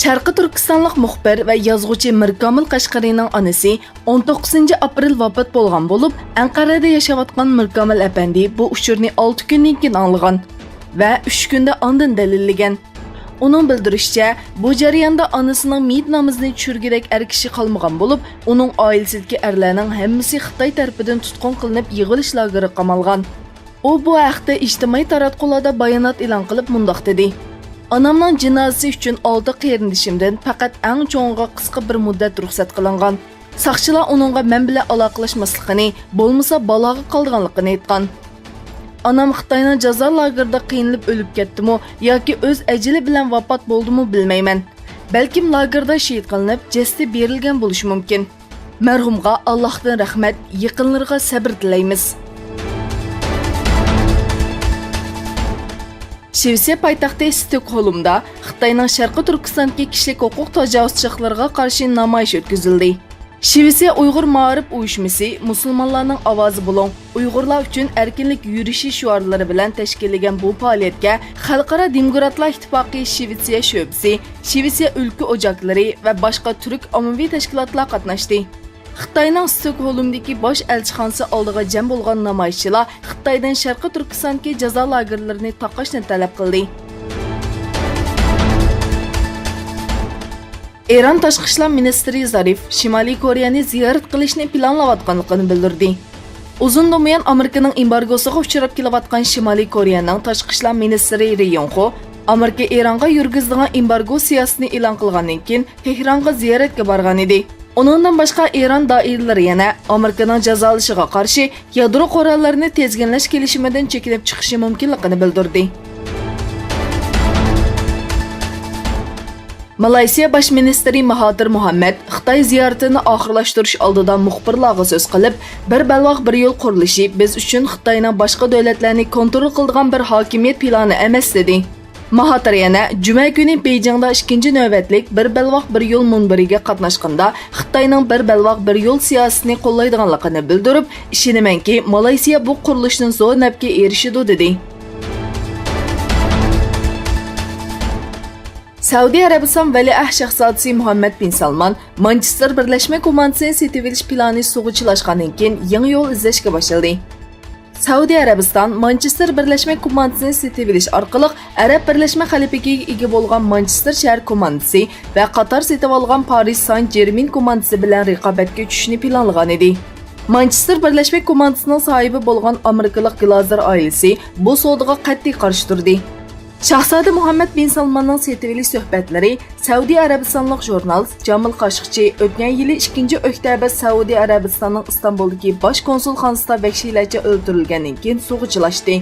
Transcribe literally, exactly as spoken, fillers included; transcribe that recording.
شەرقىي تۈركىستانلىق مۇخبىر ۋە يازغۇچى مىركامىل قەشقەرىنىڭ ئانىسى ئون توققۇزىنچى ئاپرېل ۋاپات بولغان بولۇپ، ئەنقەرەدە ياشاۋاتقان مىركامىل ئەپەندى بۇ ئۇچۇرنى ئالتە كۈندىن كېيىن ئاڭلىغان ۋە ئۈچ كۈندە ئاندىن دەلىللىگەن. ئۇنىڭ بىلدۈرۈشىچە، بۇ جەرياندا ئانىسىنىڭ مېيىت نامىزىنى چۈشۈرگۈدەك ئەر كىشى قالمىغان بولۇپ، ئۇنىڭ ئائىلىسىدىكى ئەرلەرنىڭ ھەممىسى خىتاي تەرىپىدىن تۇتقۇن قىلىنىپ، يىغىۋېلىش لاگېرىغا قامالغان. ئۇ بۇ ھەقتە ئىجتىمائىي تاراتقۇلاردا بايانات ئېلان قىلىپ مۇنداق دېدى: «ئانامنىڭ جىنازىسى ئۈچۈن ئالتە قېرىندىشىمدىن پەقەت ئەڭ چوڭىغا قىسقا بىر مۇددەت رۇخسەت قىلىنغان. ساقچىلار ئۇنىڭغا مەن بىلەن ئالاقىلاشماسلىقىنى، بولمىسا بالاغا قالىدىغانلىقىنى ئېيتقان. ئانام خىتاينىڭ جازا لاگېرىدا قىينىلىپ ئۆلۈپ كەتتىمۇ ياكى ئۆز ئەجىلى بىلەن ۋاپات بولدىمۇ بىلمەيمەن. بەلكىم لاگېردا شېھىت قىلىنىپ، جەسىتى بېرىلگەن بولۇشى مۇمكىن. مەرھۇمغا ئاللاھتىن رەھمەت، يېقىنلىرىغا سەبىر تىلەيمىز.» شىۋېتسىيە پايتەختى ستوكھولمدا خىتاينىڭ شەرقىي تۈركىستاندىكى كىشىلىك ھوقۇق تاجاۋۇزچىلىقلىرىغا قارشى نامايىش ئۆتكۈزۈلدى. شىۋېتسىيە ئۇيغۇر مائارىپ ئۇيۇشمىسى مۇسۇلمانلارنىڭ ئاۋازى بولۇڭ، ئۇيغۇرلار ئۈچۈن ئەركىنلىك يۈرۈشى شوئارلىرى بىلەن تەشكىللىگەن بۇ پائالىيەتكە خەلقئارا دېموكراتلار ئىتتىپاقى شىۋېتسىيە شۆبىسى، شىۋېتسىيە ئۆلكە ئوچاكلىرى ۋە باشقا تۈرك ئاممىۋى تەشكىلاتلار قاتناشتى. خىتاينىڭ ستوكھولمدىكى باش ئەلچىخانىسى ئالدىغا جەم بولغان نامايىشچىلار خىتايدىن شەرقىي تۈركىستاندىكى جازا لاگېرلىرىنى تاقاشنى تەلەپ قىلدى. ئىران تاشقى ئىشلار مىنىستىرى زارىف شىمالىي كورېيەنى زىيارەت قىلىشنى پىلانلاۋاتقانلىقىنى بىلدۈردى. ئۇزۇندىن بۇيان ئامېرىكىنىڭ ئېمبارگوسىغا ئۇچراپ كېلىۋاتقان شىمالىي كورېيەنىڭ تاشقى ئىشلار مىنىستىرى رى يونغ خو ئامېرىكا ئىرانغا يۈرگۈزىدىغان ئېمبارگو سىياسىتىنى ئېلان قىلغاندىن كېيىن، تېھرانغا زىيارەتكە بارغان ئىدى. ئۇنىڭدىن باشقا، ئىران دائىرىلىرى يەنە ئامېرىكىنىڭ جازالىشىغا قارشى يادرو قوراللىرىنى تىزگىنلەش كېلىشىمىدىن چېكىنىپ چىقىشى مۇمكىنلىقىنى بىلدۈردى. مالايسىيا باش مىنىستىرى ماھاتىر مۇھەممەد خىتاي زىيارىتىنى ئاخىرلاشتۇرۇش ئالدىدا مۇخبىرلارغا سۆز قىلىپ، بىر بەلباغ، بىر يول قۇرۇلۇشى بىز ئۈچۈن خىتاينىڭ باشقا دۆلەتلەرنى كونترول قىلىدىغان بىر ھاكىمىيەت پىلانى ئەمەس، دېدى. ماھاتىر يەنە جۈمە كۈنى بېيجىڭدا ئىككىنچى نۆۋەتلىك بىر بەلباغ، بىر يول مۇنبىرىگە قاتناشقىندا، خىتاينىڭ بىر بەلباغ، بىر يول سىياسىتىنى قوللايدىغانلىقىنى بىلدۈرۈپ، ئىشىنىمەنكى، مالايسىيا بۇ قۇرۇلۇشتىن زور نەپكە ئېرىشىدۇ، دېدى. سەئۇدى ئەرەبىستان ۋەلىئەھد شاھزادىسى مۇھەممەد بىن سالمان مانچېستېر بىرلەشمە كوماندىسىنى سېتىۋېلىش پىلانى سۇغا چىلاشقاندىن كېيىن، يېڭى يول ئىزدەشكە باشلىدى. سەئۇدى ئەرەبىستان مانچېستېر بىرلەشمە كوماندىسىنى سېتىۋېلىش ئارقىلىق ئەرەب بىرلەشمە خەلىپىلىكىگە ئىگە بولغان مانچېستېر شەھەر كوماندىسى ۋە قاتار سېتىۋالغان پارىژ سان جېرمېن كوماندىسى بىلەن رىقابەتكە چۈشۈشنى پىلانلىغان ئىدى. مانچېستېر بىرلەشمە كوماندىسىنىڭ ساھىبى بولغان ئامېرىكىلىق گلازېر ئائىلىسى بۇ سودىغا قەتئىي قارشى تۇردى. شاھزادە مۇھەممەد بىن سالماننىڭ سېتىۋېلىش سۆھبەتلىرى سەئۇدى ئەرەبىستانلىق ژۇرنالىست جامىل قاشقىچى ئۆتكەن يىلى ئىككىنچى ئۆكتەبىر سەئۇدى ئەرەبىستاننىڭ ئىستانبۇلدىكى باش كونسۇلخانىسىدا ۋەھشىيلەرچە ئۆلتۈرۈلگەندىن كېيىن سۇغا چىلاشتى.